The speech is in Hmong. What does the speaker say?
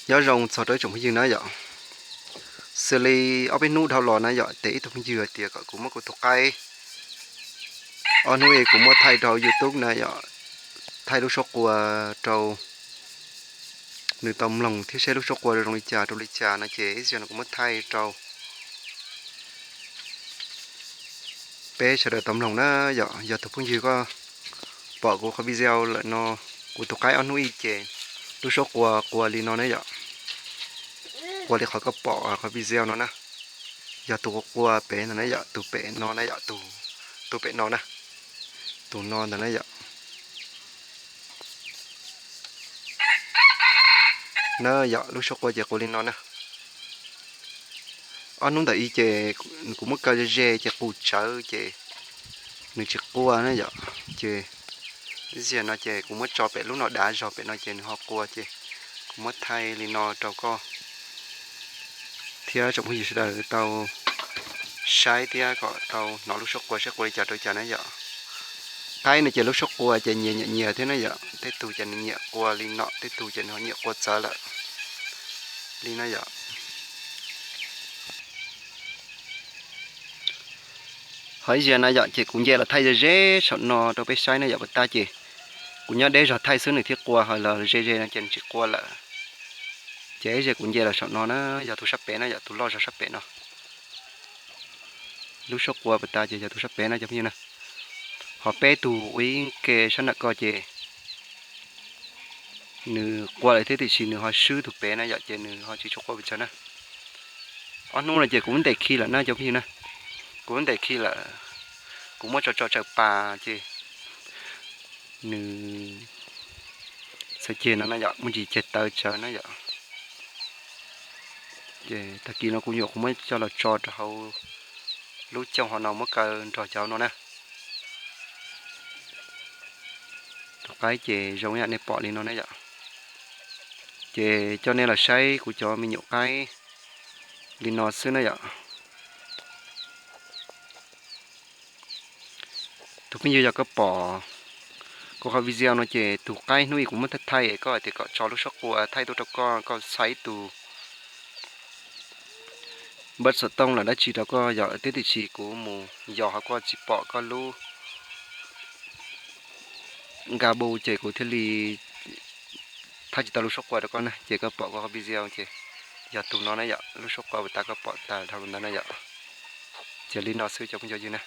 Nyob zoo txog rau ib tsoom phooj ywg na yom. Xws li ob peb hnub dhau los na yom, ces ib tug phooj ywg hais tias kom kuv muab kuv tus qaib ob hnub es kuv muab thaij rau YouTube na yom, thaij lub suab qua rau nws tau mloog thiab seb lub suab qua zoo li cas rau li cas no ces ib zaug no kuv muab thaij rau peb sawv daws tau mloog na yom. Yog tus phooj ywg koj pom kuv qhov video lawm no, kuv tus qaib ob hnub ib ces lub suab qua qua li no na yom. Qua li qhov koj pom qhov video no na. Yog tus qua qua pem no na yom, tus pem no na yom, tus pem no na, tus no ntawd na yom. Na yom, lub suab qua ces qua li no na. Ob hnub ntawm ib ces kuv muab kaw ze ze ces qus tsawv ces nws tsis qua na yom. Ces ib zaug no ces kuv muab tso pem lub no dav zog pem no ces nws ho qua ces kuv muab thaij li no rau koj thiab tsoom phooj ywg sawv daws tau saib thiab kom tau hnov lub suab qua seb qua li cas rau li cas na yom. Qaib no ces lub suab qua ces nyias nyiam nyias thiab na yom, tej tug ces nws nyiam qua li no, tej tug ces nws ho nyiam qua txawv lawm li na yom. Ho ib zaug na yom, ces kuv nce los thaij ze ze saum no rau peb saib na yom, puas tas ces kuv nyob deb zog thaij xwb nws thiaj qua, ho los ze ze no ces nws tsis qua lawm. Ces ib zaug kuv nce los saum no na, yog tus sab pem na yom, tus loj zog sab pem no. Lub suab qua puas tas ces yog tus sab pem no cov phooj ywg na. Ho peb tug ua ib ke sab nram ko ces nws qua lawm thiab tiam sis nws ho swb tus pem na yom, ces nws ho tsis tshua qua pes tsawg na. Ob hnub no ces kuv muab ntes khi lawm na cov phooj ywg na. Kuv muab ntes khi lawm, kuv muab tso tso tsawm pas ces nws txhais ceg no na yom, muaj ntsis ceg tawv tsawv na yom. Ces tag kis no kuv nyuam qhuav muab coj los tso rau hauv lub cooj hauv no muab kaw nrog cov no na. Tus qaib ces zoo ib yam nej pom li no na yom. Ces coj nej los saib kuv cov me nyuam qaib li no xwb na yom. Tus phooj ywg yog koj pom kuv qhov video no ces tus qaib hnub ib kuv muab thaij thaij koj hais tias kom tso lub suab qua thaij tuaj rau koj, koj xaiv ib tus npawb xov tooj los dab tsi rau koj yom, thiab tiam sis kuv mus yos ho koj tsis pom koj lub nkabu ces kuv thiaj li thaij tsis tau lub suab qua rau koj na. Ces koj pom kuv qhov video ces yog tus no na yom, lub suab qua puas tas koj pom tas dhau ntawd na yom. Ces li no xwb cov phooj ywg na.